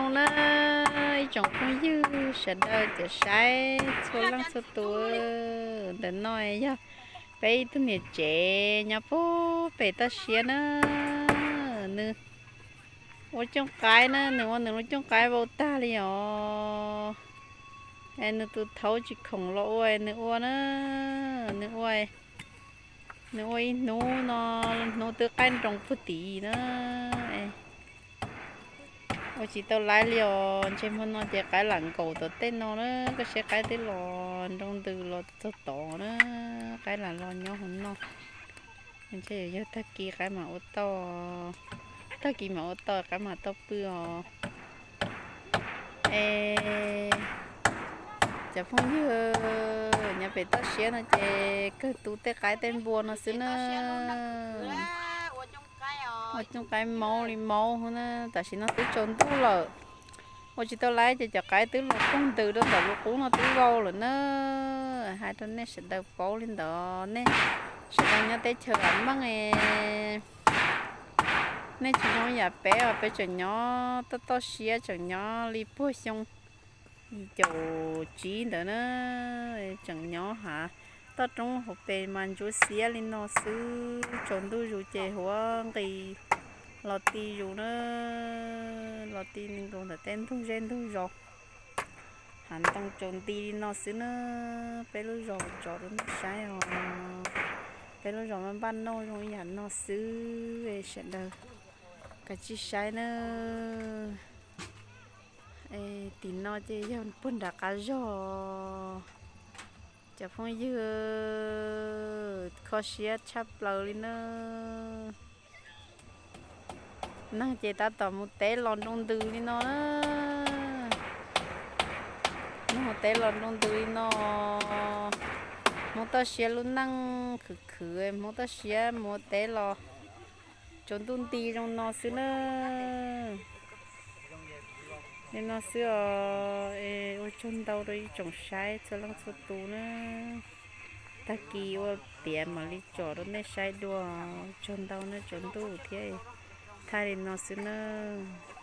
Zoo na, ib tsoom phooj ywg sawv daws cov saib txhua leej txhua tus, ntawm no yog peb ib tug niam tsev nyob puag pem toj siab na. Nws ua cooj qaib na, nws ua nws lub cooj qaib vau tag li os. Es nws tus thaub tsis khoom los ua, nws ua na, nws ua, nws ua ib hnub no, hnub twb qaij nroos puag tim na. Ua tsis tau laiv li os, ntshe hmo no ces qaib lam nkaum tom tej no na, koj saib qaib twb los nroo ntws los txog tod na, qaib lam los nyob hauv no. Ntshe yuav yog tag kis qaib mam ua tau, tag kis mam ua tau qaib mam tau pw os. Es cov phooj ywg, nyob pem toj siab no ces kawg tu tej qaib tej npua no xwb na. Ua cooj qaib maub li maub na, tam sim no twb tsaus ntuj lawm. Ua tsis tau laiv ces cov qaib twb los koog ntws rau ntawm lub qub no twb vau lawm na. Hais rau nej sawv daws paub li ntawd, nej sawv daws nyob teb chaws vam meej es nej tsis zoo yam peb os, peb tseem nyob toj toj siab, tseem nyob li puag xyoo yim caum tsib ntawd na, tseem nyob hav toj roob hauv pes mas ntsuab xiab li no xwb, tsaus ntuj zus ces huab nqis los ti zus na, los ti nkaus ntawm tej ntug zej ntug zos. Hav ntoo tsaus nti li no xwb na, peb lub zos tso rau nej saib os. Peb lub zos mas npaj noj zoo ib yam no xwb, sawv daws kav tsij saib na. Tim no ces yog puag nram qab zog, cov phooj ywg, kho siab tshaj plaws li na. Neeg ces tab tom mus teb los nroo ntws li no na. Neeg mus teb los nroo ntws li no. Hmoob toj siab lub neej khwv khwv, hmoob toj siab mus teb los tsaus ntuj nti zoo no xwb na. Li no xwb os, es ua tsaug ntau rau ib tsoom saib txhua leej txhua tus na. Tag kis ua tiav mam li tsom rau nej saib dua. Ua tsaug ntau na, tsaus ntuj thiab, thaij li no xwb nawb.